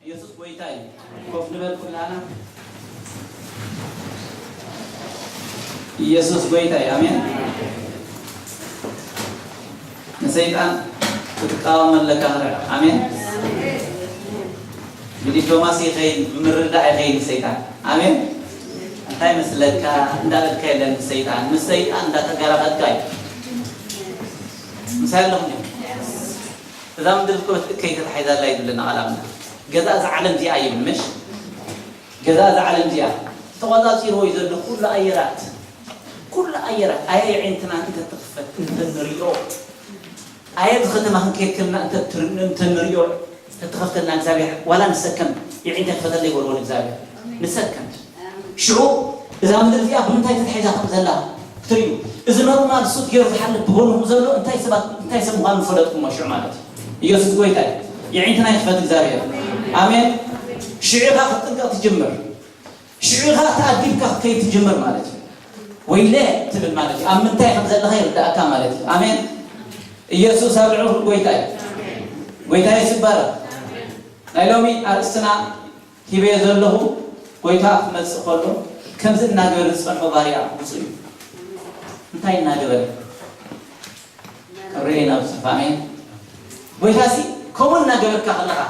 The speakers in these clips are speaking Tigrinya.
ኢየሱስ ጎይታ እዩ። ኮፍ ንበል ኩላና። ኢየሱስ ጎይታ እዩ። ኣሜን። ንሰይጣን ክትቃወም ኣለካ። ኣሜን። ብዲፕሎማሲ ይኸይድ፣ ብምርዳእ ይኸይድ ሰይጣን። ኣሜን። እንታይ መስለካ? እንዳበልካ የለን ሰይጣን። ምስ ሰይጣን እንዳተጋራኸጥካ እዩ። ምሳይ ኣለኹም ድዩ? እዛ ምድሪ እኮ ከይተታሒዛላ እዩ ዝብለና ቃል ኣምላኽ። ገዛ እዛ ዓለም እዚኣ ይብል፣ ምሽ? ገዛ እዛ ዓለም እዚኣ ተቖጻጺርዎ እዩ ዘሎ። ኩሉ ኣየራት፣ ኩሉ ኣየራት ኣየ የዒንትና እንተትኽፈት እንተንሪኦ፣ ኣየ እዚ ከተማ ክንከይድ ከለና እንተትር-፣ እንተንሪኦ፣ ተትኸፍተልና እግዚኣብሔር፣ ዋላ ንሰከንድ የዒንታ ይኽፈተለይ በልዎ ንእግዚኣብሔር። ንሰከንድ። ሽዑ እዛ ምድሪ እዚኣ ብምንታይ ተታሒዛ ከም ዘላ ክትርእዩ። እዚ ኖርማል ሱት ገይሩ ዝሓልፍ ብጎንኹም ዘሎ እንታይ ሰባት፣ እንታይ ሰብ ምዃኑ ምፈለጥኩሞ ሽዑ ማለት እዩ። ኢየሱስ ጎይታ እዩ። የዒንትና ይኽፈት እግዚኣብሔር። ኣሜን። ሽዑ ኢኻ ክትጥንቀቕ ትጅምር። ሽዑ ኢኻ ተኣዲብካ ክትከይድ ትጅምር ማለት እዩ። ወይለ ትብል ማለት እዩ። ኣብ ምንታይ ከም ዘለኻ ይርዳእካ ማለት እዩ። ኣሜን። ኢየሱስ ኣብ ልዕሊ ኩሉ ጎይታ እዩ። ጎይታ ይባረክ። ናይ ሎሚ ኣርእስትና ሂበዮ ዘለኹ፣ ጎይታ ክመጽእ ከሎ ከምዚ እናገበረ ዝጸንሖ ባርያ ብፁዕ እዩ። እንታይ እናገበረ? ክርእየና ብጽሑፍ። ኣሜን። ጎይታሲ ከምኡ እናገበርካ ከለኻ፣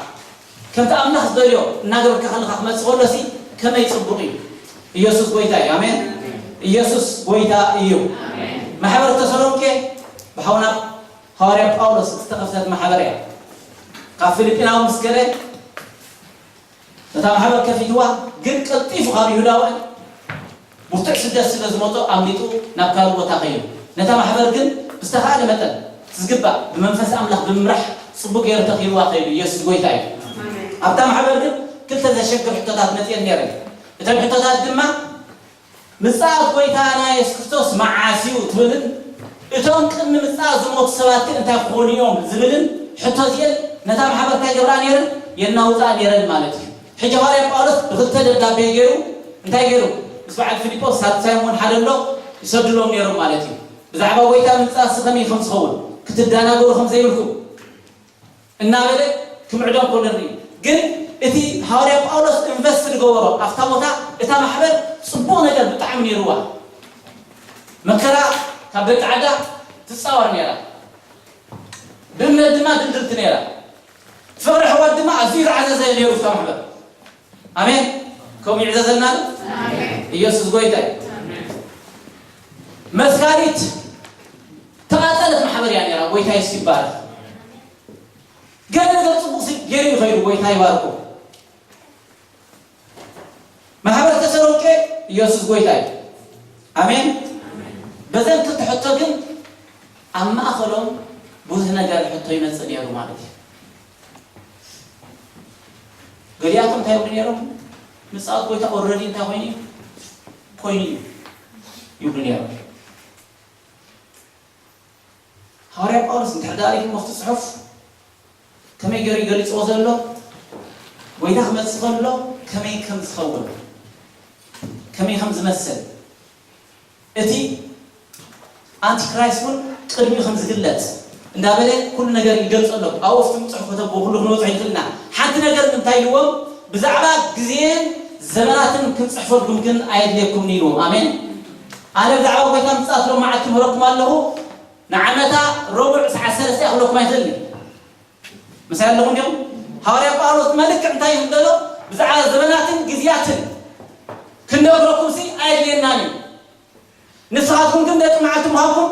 ከምቲ ኣምላኽ ዝደልዮ እናገበርካ ከለኻ ክመጽእ ከሎሲ ከመይ ጽቡቕ እዩ። ኢየሱስ ጎይታ እዩ። ኣሜን። ኢየሱስ ጎይታ እዩ። ማሕበር ተሰሎንቄ ብሓውና ሃዋርያ ጳውሎስ ዝተኸፍተት ማሕበር እያ። ካብ ፊልጲናዊ ምስ ገለ ነታ ማሕበር ከፊትዋ፣ ግን ቀልጢፉ ካብ ይሁዳውያን ብርቱዕ ስደት ስለ ዝመጾ ኣምሊጡ ናብ ካልእ ቦታ ከይዱ። ነታ ማሕበር ግን ብዝተኻእለ መጠን እቲ ዝግባእ ብመንፈስ ኣምላኽ ብምምራሕ ጽቡቕ ገይሩ ተኺልዋ ከይዱ። ኢየሱስ ጎይታ እዩ። ኣብታ ማሕበር ግን ክልተ ዘሸግር ሕቶታት መጺአን ነይረን። እተን ሕቶታት ድማ ምጽኣት ጎይታና የሱስ ክርስቶስ መዓስ እዩ ትብልን፣ እቶም ቅድሚ ምጽኣት ዝሞቱ ሰባት ግን እንታይ ክኾኑ እዮም ዝብልን ሕቶ እዚአን ነታ ማሕበር እንታይ ገብራ ነይረን? የናውጻ ነይረን ማለት እዩ። ሕጂ ሃዋርያ ጳውሎስ ብክልተ ደብዳቤ ገይሩ እንታይ ገይሩ? ምስ በዓል ፊልጶስ፣ ሳልሳይ እውን ሓደ ኣሎ፣ ይሰድሎም ነይሮም ማለት እዩ። ብዛዕባ ጎይታ ምምጻእሲ ከመይ ከም ዝኸውን፣ ክትደናገሩ ከም ዘይብልኩም እናበለ ክምዕዶም ከሎ ንርኢ። ግን እቲ ሃዋርያ ጳውሎስ ኢንቨስት ዝገበሮ ኣብታ ቦታ፣ እታ ማሕበር ጽቡቕ ነገር ብጣዕሚ ነይርዋ። መከራ ካብ ደቂ ዓዳ ትጻወር ነይራ፣ ብእምነት ድማ ድልድልቲ ነይራ። ፍቕሪ ኣሕዋት ድማ ኣዝዩ ዝዓዘዘ ነይሩ ኣብታ ማሕበር። ኣሜን። ከምኡ ይዕዘዘልና ዶ? ኣሜን። ኢየሱስ ጎይታ እዩ። ኣሜን። መስጋዲት ተቓጸለት ማሕበር እያ ነይራ። ጎይታ የሱስ ይባረክ። ገለ ነገር ጽቡቕ ሲ-፣ ገይሩ እዩ ኸይዱ። ጎይታ ይባርኮ። ማሕበር ተሰሎንቄ ኢየሱስ ጎይታ እዩ። ኣሜን። በዘን ክልተ ሕቶ ግን ኣብ ማእኸሎም ብዙሕ ነገር ሕቶ ይመጽእ ነይሩ ማለት እዩ። ገሊኣቶም እንታይ ይብሉ ነይሮም? ምጽኣት ጎይታ ኦልሬዲ እንታይ ኮይኑ እዩ? ኮይኑ እዩ ይብሉ ነይሮም። ሃዋርያ ጳውሎስ እንድሕር ደኣ ሪኢኹሞ ኣብቲ ጽሑፍ ከመይ ገይሩ እዩ ገሊጽዎ ዘሎ? ጎይታ ክመጽእ ከሎ ከመይ ከም ዝኸውን፣ ከመይ ከም ዝመስል፣ እቲ ኣንቲክራይስት እውን ቅድሚኡ ከም ዝግለጽ እንዳበለ ኩሉ ነገር ይገልጾ ኣሎ። ኣብኡ ኣብቲ ጽሑፍ ከተንብቡ ኩሉ ክንበጽሖ ይኽእል ኢና። ሓንቲ ነገር እንታይ ኢልዎም? ብዛዕባ ግዜን ዘመናትን ክንጽሕፈልኩም ግን ኣየድልየኩምን ኢልዎም። ኣሜን። ኣነ ብዛዕባ ጎይታ ምጽኣት ሎም መዓልቲ ምህረኩም ኣለኹ። ንዓመታ ረቡዕ ሰዓት ሰለስተ እያ ክብለኩም ኣይኽእልን። ምሳይ ኣለኹም ዲኹም? ሃዋርያ ጳውሎስ መልክዕ እንታይ እዩ ዝብሎ? ብዛዕባ ዘመናትን ግዜያትን ክንነግረኩም ሲ ኣየድልየናን እዩ። ንስኻትኩም ግን ደቂ መዓልቲ ምዃንኩም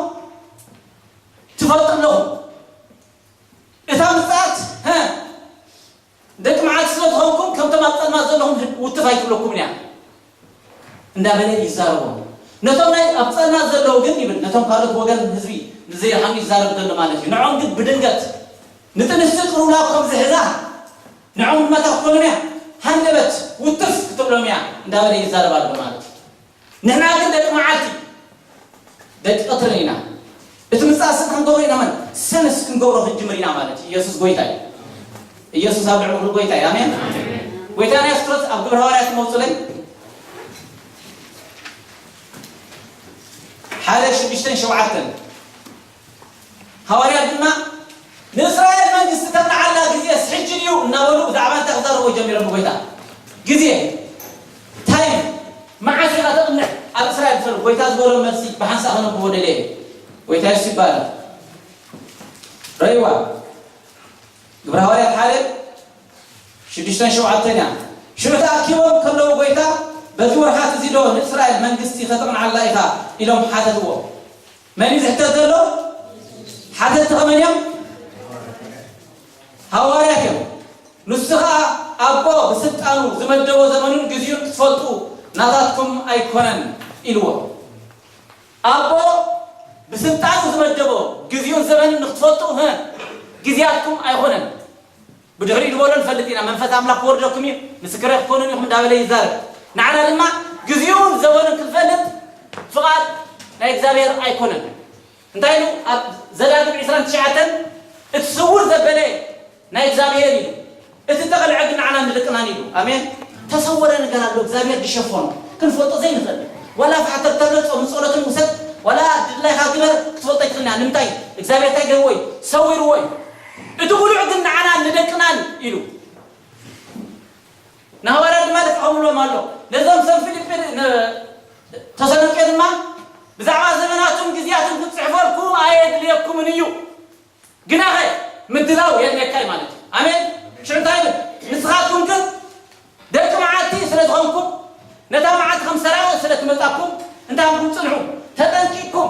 ትፈልጡ ኣለኹም። እታ ምጽኣት፣ ሀ፣ ደቂ መዓልቲ ስለ ዝኾንኩም ከምቶም ኣብ ጸልማት ዘለኹም ውትፍ ኣይትብለኩምን እያ እንዳበለ ይዛረቦም። ነቶም ናይ ኣብ ጸልማት ዘለዉ ግን ይብል፣ ነቶም ካልኦት ወገን ህዝቢ ንዘይረሓሙ ይዛረብ ዘሎ ማለት እዩ። ንዖም ግን ብድንገት ንጥንስቲ ቅሩላ ከም ዝሕዛ ንዖም ድማ እንታይ ክትብሎም እያ? ሃንደበት ውትፍ ክትብሎም እያ እንዳበለ ይዛረብ ኣሎ ማለት እዩ። ንሕና ግን ደቂ መዓልቲ ደቂ ቀትርን ኢና። እቲ ምጽኣት ስንኪ ክንገብሮ ኢና፣ መን ሰንስ ክንገብሮ ክንጅምር ኢና ማለት እዩ። ኢየሱስ ጎይታ እዩ። ኢየሱስ ኣብ ልዕሊ ኩሉ ጎይታ እዩ። ኣሜን። ጎይታና የሱስ ክርስቶስ ኣብ ግብረ ሃዋርያት መውጽለይ ሓደ ሽዱሽተን ሸውዓተን፣ ሃዋርያት ድማ ንእስራኤል መንግስቲ ተቕንዓላ ግዜስ ሕጂ ድዩ እናበሉ ብዛዕባ እንታይ ክዛረቡ ጀሚሮም ብጎይታ ግዜ ታይም መዓስ ኢኻ ተቕንዕ ኣብ እስራኤል ፈር ጎይታ ዝበሎ መልሲ ብሓንሳ ከነብቦ ደልየ ጎይታ የሱስ ይባላል። ረይዋ ግብረ ሃዋርያት ሓደ ሽዱሽተን ሸውዓተን እያ። ሽዑ ተኣኪቦም ከለዉ ጎይታ በዚ ወርሓት እዚ ዶ ንእስራኤል መንግስቲ ከተቕንዓላ ኢኻ ኢሎም ሓተትዎ። መን እዩ ዝሕተት ዘሎ? ሓተትቲ ከመን እዮም? ሃዋርያት እዮም። ንሱ ኸኣ ኣቦ ብስልጣኑ ዝመደቦ ዘመኑን ግዜኡን ክትፈልጡ ናታትኩም ኣይኮነን ኢልዎ። ኣቦ ብስልጣኑ ዝመደቦ ግዜኡን ዘመኑን ንክትፈልጡ ህ ግዜያትኩም ኣይኮነን። ብድሕሪኡ ዝበሎ ንፈልጥ ኢና። መንፈስ ኣምላኽ ክወርደኩም እዩ፣ ምስክረ ክትኮኑን ኢኹም እንዳበለ ይዛረብ። ንዓና ድማ ግዜኡን ዘመኑን ክንፈልጥ ፍቓድ ናይ እግዚኣብሔር ኣይኮነን። እንታይ ኢሉ ኣብ ዘዳግም ዕስራን ትሽዓተን እቲ ስውር ዘበለ ናይ እግዚኣብሔር እዩ፣ እቲ ተቐልዐ ግን ንዓና ንደቅናን ኢሉ። ኣሜን። ተሰወረ ነገር ኣሎ እግዚኣብሔር ዝሸፈኖ ክንፈልጦ ዘይንኽእል። ዋላ ፋሕተር ተሎ ጾም ጸሎትን ውሰድ ዋላ ድላይካ ግበር ክትፈልጦ ኣይትኽእልና። ንምንታይ? እግዚኣብሔር እንታይ ገይርዎ እዩ? ሰዊርዎ እዩ። እቲ ጉሉዕ ግን ንዓና ንደቅናን ኢሉ ንሃዋርያት ድማ ልክዖምሎም ኣሎ። ነዞም ሰብ ፊልጲን ን- ተሰሎንቄ ድማ ብዛዕባ ዘመናቱን ግዜያቱን ክጽሕፈልኩ ኣየድልየኩምን እዩ፣ ግናኸ ምድላው የድልየካ እዩ ማለት እዩ። ኣሜን። ሽዑ እንታይ ይብል? ንስኻትኩም ግን ደቂ መዓልቲ ስለ ዝኾንኩም ነታ መዓልቲ ከም ሰራቂ ስለ ትመጻኩም እንታይ ኢልኩም ጽንሑ፣ ተጠንቂቕኩም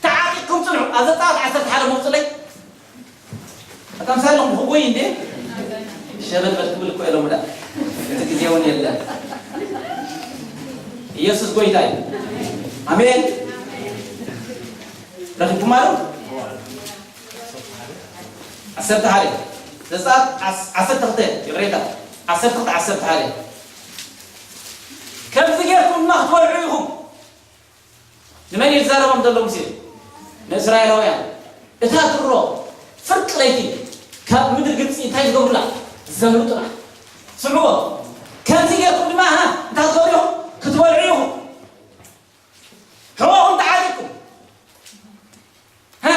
ተዓቂቕኩም ጽንሑ። ኣብ ዘጸኣት ዓሰርተ ሓደ መውጽለይ ኣታ ምሳሌ ብኽጎይ እንዴ ሸበልበል ክብል እኮ ኢሎም ዳ እቲ ግዜ እውን የለን። ኢየሱስ ጎይታ እዩ። ኣሜን። ረኺብኩም ኣሎ ዓሰርተ ሓደ ዘጸኣት ዓሰርተ ክልተ ይቕሬታ ዓሰርተ ክልተ ዓሰርተ ሓደ ከምዚ ጌርኩም ድማ ክትበልዑ ኢኹም። ንመን እዩ ዝዛረቦም ዘሎ ሙሴ? ንእስራኤላውያን። እታ ድሮ ፍርቂ ለይቲ ካብ ምድሪ ግብፂ እንታይ ዝገብሩላ? ዘምልጡላ። ስምዕዎ። ከምዚ ጌርኩም ድማ ሃ እንታይ ትገብሩ ኢኹም? ክትበልዑ ኢኹም። ሕቖኹም ተዓጢቕኩም። ሃ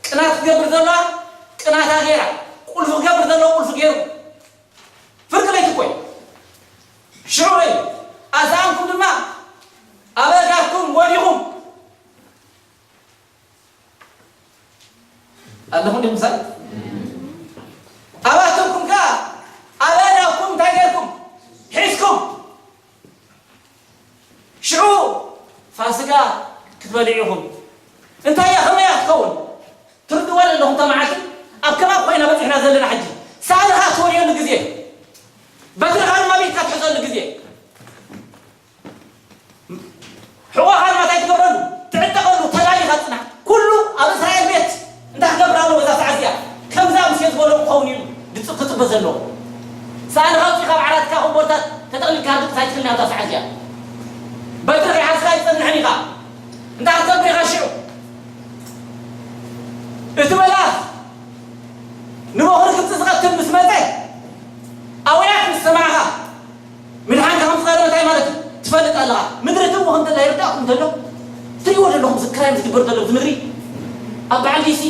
ቅናት ክገብር ዘለዋ ቅናታ ገይራ፣ ቁልፊ ክገብር ዘለዎ ቁልፊ ገይሩ። ፍርቂ ለይቲ እኮ እዩ። ሽዑ እዩ ኣስኣንኩም ድማ ኣበጋኩም ወዲኹም ኣለኹም ዲኹም ሳይ ኣባትኩም ከኣ ኣበጋኩም እንታይ ጌርኩም ሒዝኩም ሽዑ ፋስጋ ክትበልዑ ኢኹም። እንታይ እያ ከመይ እያ ክትከውን? ትርድዋ ዘለኹም እታ መዓልቲ ኣብ ከባቢ ኮይና በፂሕና ዘለና ሕጂ ሳልኻ ትወርየሉ ግዜ በትርኻ ድማ ቤትካ ትሕዘሉ ግዜ ሕቆኻ ድማ እንታይ ትገብረሉ ትዕጠቐሉ ተዳሊኻ ፅናሕ ኩሉ ኣብ እስራኤል ቤት እንታይ ክገብር ኣለዎ እዛ ሰዓት እዚኣ ከምዛ ሙሴ ዝበሎ ክኸውን እዩ ክፅበ ዘለዎ ሳእንኻ ውፂ ካብ ዓራትካ ኮቦርታት ተጠቕሊልካ ድቅስ ኣይትክልና እዛ ሰዓት እዚኣ በትሪ ሓዝካ ኣይፀንሕን ኢኻ እንታይ ክትገብር ኢኻ ሽዑ እቲ መልኣኽ ንበኹሪ ግብፂ ዝቐትል ምስ መፀ ኣውያት ምስ ሰማዕኻ ምድሓንካ ከም ዝቐረበ እንታይ ማለት እዩ ትፈልጥ ኣለኻ ምድሪ ትእዎ ከም ዘላ ይርዳእኩም እንተሎ ትሪእዎ ዘለኹም እዚ ክራይም ዝግበር ዘሎ እዚ ምድሪ ኣብ በዓል ዲሲ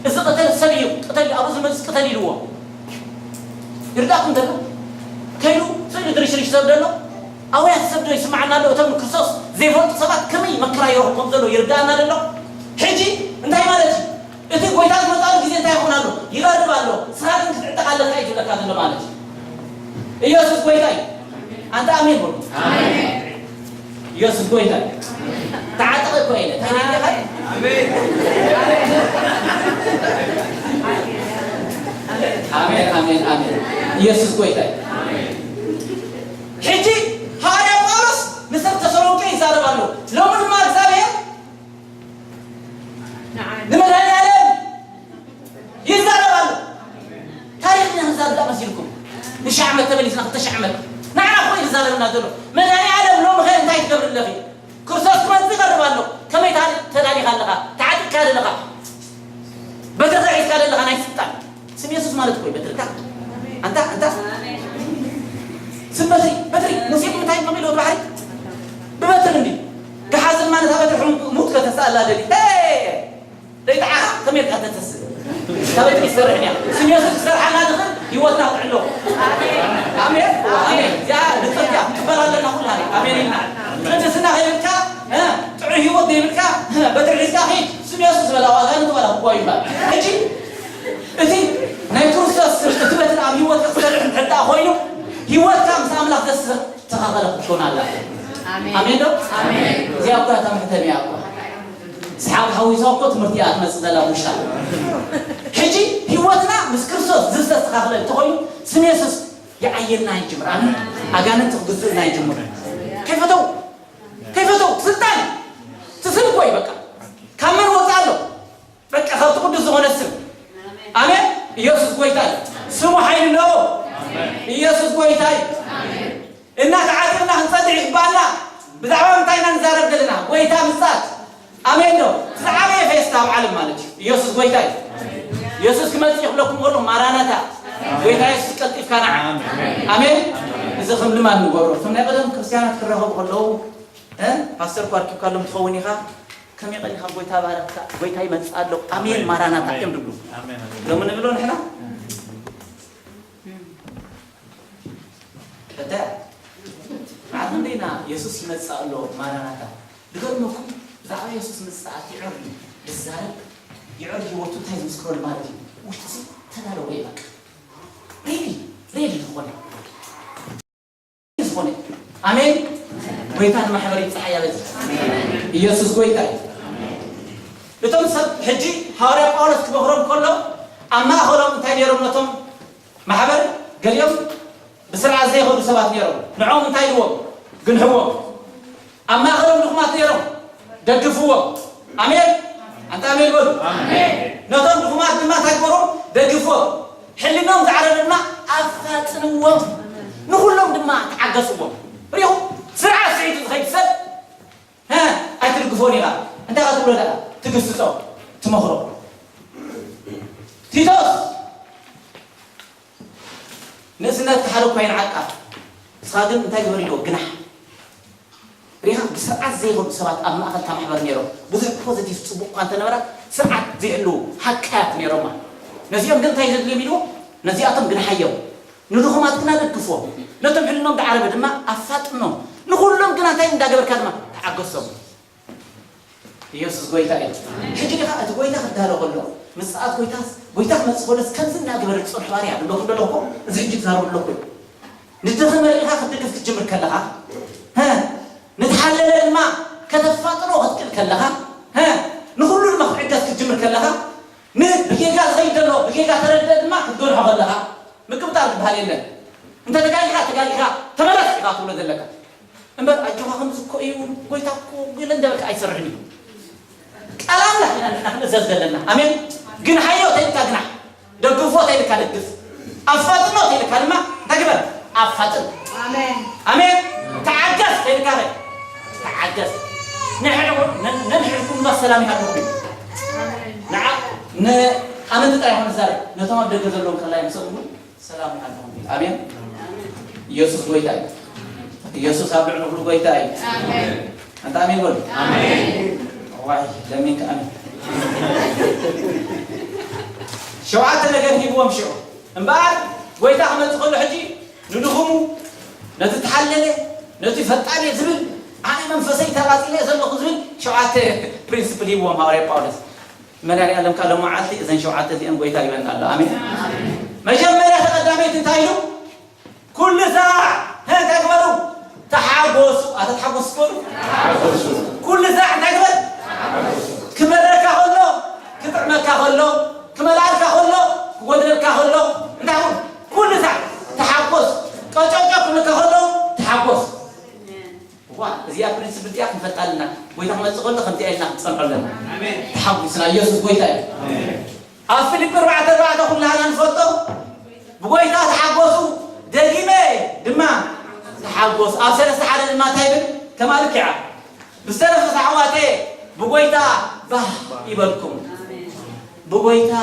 እዚ ቅተል ሰብ እዩ ቅተል ኣብኡ ዝመፅእ ቅተል ኢልዎ ይርዳእኩም ዘሎ ከይዱ ስእሊ ድርሽርሽ ሰብ ዘሎ ኣውያት ሰብ ዶ ይስማዓና ኣሎ እቶም ንክርስቶስ ዘይፈልጡ ሰባት ከመይ መከራ ይረኽቡ ከም ዘሎ ይርዳእና ዘሎ ሕጂ እንታይ ማለት እዩ እቲ ጎይታ ዝመፅኣሉ ግዜ እንታይ ይኾን ኣሎ ይቐርብ ኣሎ ስኻ ግን ክትዕጠቕ ኣለካ እዩ ዝብለካ ዘሎ ማለት እዩ ኢየሱስ ጎይታ እዩ ኣንተ ኣሜን በሉ ኢየሱስ ጎይታ እዩ ተዓጠቐ እኮ ኢለ እንታይ ነው የሚለው አሜን አሜን አሜን ኢየሱስ ጎይታ እዩ ሕጂ ሃዋርያ ጳውሎስ ንሰብ ተሰሎንቄ ይዛረብ ኣሎ ሎሚ ድማ እግዚኣብሔር ንመድኃኔዓለም ይዛረብ ኣሎ ታሪክ ንህዛብ ዳ መሲልኩም ንሺ ዓመት ተመሊስና ክልተ ሺ ዓመት ንዓና እኮ ይዛረብና ዘሎ መድኃኔዓለም ሎሚ ኸ እንታይ ትገብር ኣለኺ ክርስቶስ ክመጽእ ይቐርብ ኣሎ ከመይ ተዳሊኻ ኣለኻ ተዓጢቕካ ዘለኻ በትርኻ ሒዝካ ዘለኻ ናይ ስልጣን ስም የሱስ ማለት እኮ እዩ በትርካ ኣንታ ኣንታ ስም በትሪ በትሪ ሙሴ እንታይ ከሚሉ ባሕሪ ብበትሪ እንዲ ገሓዝን ማለት በትሪ ሙት ከተሳእላ ደሊ ለይጣዓኻ ከመይ ኢልካ ተተስእ ካብ በትሪ ይሰርሕ እያ ስም የሱስ ክሰርሓና ዝኽእል ህይወትና ክዕሎ ህይወትካ ምስ ኣምላኽ ዘስተኻኸለ ክትኮን ኣላ። ኣሜን። ኣሜን ዶ? ኣሜን። እዚኣ እኮ እታ መሕተሚ እያ እኮ። ሰሓቕ ሓዊሳ እኮ ትምህርቲ እያ ትመጽእ ዘላ ውሻ። ሕጂ ህይወትና ምስ ክርስቶስ ዝተስተኻኸለ እንተኾይኑ፣ ስም የሱስ ይዓየልና ይጅምር። ኣሜን። ኣጋንንቲ ክግዝእና ይጅምሩ። ከይፈተው፣ ከይፈተው፣ ስልጣን ትስል እኮ እዩ በቃ። ካብ መን ወፃ ኣሎ? በቃ ካብቲ ቅዱስ ዝኾነ ስም። ኣሜን። ኢየሱስ ጎይታ እዩ። ስሙ ሓይሊ ኣለዎ። ኢየሱስ ጎይታ እዩ። እና ተዓጢቕና ክንጸልእ ይግባኣና። ብዛዕባ ምንታይ ኢና ንዛረብ ዘለና? ጎይታ ምጽኣት። ኣሜን ዶ? ዝዓበየ ፌስታ ኣብ ዓለም ማለት እዩ። ኢየሱስ ጎይታ እዩ። ኢየሱስ ክመጽእ ይኽለኩም ከሎ ማራናታ። ጎይታ ኢየሱስ ቀልጢፍካ ንዓ። ኣሜን። እዚ ከም ልማድ ንገብሮ። እቶም ናይ ቀደም ክርስትያናት ክራኸቡ ከለዉ፣ እ? ፓስተር እኮ ኣርኪብካሎም ትኸውን ኢኻ። ከመይ ቀኒኻ ጎይታ ባረኽካ፣ ጎይታ ይመጽእ ኣሎ፣ ኣሜን፣ ኣሜን፣ ማራናታ ኣሜን። እዮም ዝብሉ። ኣሜን፣ ኣሜን። ሎሚ ንብሎ ንሕና? እተ፣ መዓት እንዴና የሱስ ይመጽእ ኣሎ፣ ማራናታ። ዝገርመኩም፣ ብዛዕባ የሱስ ምጽኣት ይዕር እዩ ዝዛረብ፣ ይዕር ህይወቱ እንታይ ዝምስክረሉ ማለት እዩ። ውሽጢ ተዳለወ እዩ በቃ። ሬዲ፣ ሬዲ ዝኾነ። ዝኾነ። ኣሜን። ጎይታ ንማሕበር ይብጽሓ ያበዝ። ኢየሱስ ጎይታ እዩ። እቶም ሰብ ሕጂ ሃዋርያ ጳውሎስ ክመኽሮም ከሎ ኣብ ማእኸሎም እንታይ ነይሮም ነቶም ማሕበር? ገሊኦም ብስርዓት ዘይኸዱ ሰባት ነይሮም። ንዕኦም እንታይ ኢልዎም? ግንሕዎም። ኣብ ማእኸሎም ድኹማት ነይሮም። ደግፍዎም። ኣሜን። ኣንታ ኣሜን በሉ። ኣሜን። ነቶም ድኹማት ድማ እንታይ ግበሩ? ደግፍዎም። ሕልኖም ዝዓረረ ድማ ኣፋጥንዎም። ንኹሎም ድማ ተዓገስዎም። ሪኹም? ስርዓት ስዒቱ ዝኸይድ ሰብ፣ ሀ፣ ኣይትድግፎን ኢኻ። እንታይ ኢኻ ትብሎ ደኣ? ትግስጾ፣ ትመኽሮ። ቲቶስ፣ ንእስነትካ ሓደ እኳ ይንዓቃ። ንስኻ ግን እንታይ ግበር ኢልዎ? ግናሕ። ሪኻ ብስርዓት ዘይኸዱ ሰባት ኣብ ማእኸል እታ ማሕበር ነይሮም። ብዙሕ ፖዚቲቭ ጽቡቕ እኳ እንተነበራ፣ ስርዓት ዘይሕልዉ ሃካያት ነይሮማ። ነዚኦም ግን እንታይ ዘድልዮም ኢልዎ? ነዚኣቶም ግንሓዮም። ንድኹማት ግና ደግፍዎም። ነቶም ሕልኖም ዝዓረበ ድማ ኣፋጥኖም። ንኹሎም ግና እንታይ እንዳገበርካ ድማ ተዓገሶም። ኢየሱስ ጎይታ እዩ። ሕጂ ዲኻ እቲ ጎይታ ክዳሎ ከሎ፣ ምጽኣት ጎይታስ፣ ጎይታ ክመጽእ ከሎስ ከምዚ እናገበረ ዝጸንሑ ባርያ ኣለኹም ዶ ኣለኹም? እዚ ሕጂ ክዛረብ ኣለኹ እዩ። ንደኸመ ርኢኻ ክትድግፍ ክትጅምር ከለኻ፣ ሀ፣ ንዝሓለለ ድማ ከተፋጥኖ ክትክእል ከለኻ፣ ሀ፣ ንኹሉ ድማ ክትዕገስ ክትጅምር ከለኻ፣ ንብጌጋ ዝኸይድ ዘሎ ብጌጋ ተረድእ ድማ ክትገንሖ ከለኻ፣ ምቅብጣር ዝበሃል የለን። እንተ ተጋጊኻ፣ ተጋጊኻ፣ ተመለስ ኢኻ ትብሎ ዘለካ። እምበር ኣጆኻ ከምዚ እኮ እዩ፣ ጎይታ እኮ ገለ እንዳበልካ ኣይሰርሕን እዩ። ቃል ኣምላኽ ኢና ንሕና ክንእዘዝ ዘለና። ኣሜን። ግንሓዮ ተይልካ ግናሕ፣ ደግፎ ተይልካ ደግፍ፣ ኣፋጥኖ ተይልካ ድማ እንታይ ግበር? ኣፋጥን። ኣሜን። ኣሜን። ተዓገስ ተይልካ ኸ? ተዓገስ። ንሕድኩ-፣ ነ-፣ ነንሕድኩም ድማ ሰላም ይሃልኩም እዩ። ኣሜን። ንዓ-፣ ን-፣ ኣመንቲ ጥራይ ይኹን ዛሬ ነቶም ኣብ ደገ ዘለዉ ከላይ ምሰሉ እውን ሰላም ይሃልኩም። ኣሜን። ኢየሱስ ጎይታ እዩ። ኢየሱስ ኣብ ልዕሊ ኩሉ ጎይታ እዩ። ኣሜን። ኣንታ ኣሜን በሉ። ኣሜን። ዋይ፣ ለሚንካ ኣሜን። ሸውዓተ ነገር ሂብዎም ሽዑ። እምበኣር ጎይታ ክመጽእ ከሎ ሕጂ ንድኹሙ፣ ነቲ ተሓለለ፣ ነቲ ፈጣን እየ ዝብል፣ ኣነ መንፈሰይ ተቓጺለ ዘለኹ ዝብል ሸውዓተ ፕሪንስፕል ሂብዎም ሃዋርያ ጳውሎስ። መድኃኔዓለም ካልእ መዓልቲ እዘን ሸውዓተ እዚአን ጎይታ ይበና ኣሎ። ኣሜን። መጀመርያ ተቐዳመይቲ እንታይ ኢሉ? ኩሉ ሳዕ እንታይ ግበሩ? ተሓጎሱ። ኣታ ተሓጎሱ ትበሉ? ኩሉ ሳዕ እንታይ ግበር? ክመረካ ከሎ፣ ክጥዕመካ ከሎ፣ ክመልኣልካ ከሎ፣ ክጎድለልካ ከሎ፣ እንታይ ኩን? ኩሉ ሳዕ ተሓጎስ። ቀጨውጨው ክብለካ ከሎ፣ ተሓጎስ። ዋ፣ እዚኣ ፕሪንስፕል እዚኣ ክንፈልጣ ኣለና። ጎይታ ክመጽእ ከሎ ከምዚኣ ኢልና ክንጸንዖ ኣለና። ኣሜን። ተሓጒስና፣ ኢየሱስ ጎይታ እዩ። ኣሜን። ኣብ ፊልጲ ኣርባዕተ ኣርባዕተ ኩላህና ንፈልጦ፣ ብጎይታ ተሓጎሱ፣ ደጊመ ድማ ተሓጎሱ። ኣብ ሰለስተ ሓደ ድማ እንታይ ይብል? ከማልክ ይዓ። ብዝተረፈ ኣሕዋተየ፣ ብጎይታ ባህ ይበልኩም። ብጎይታ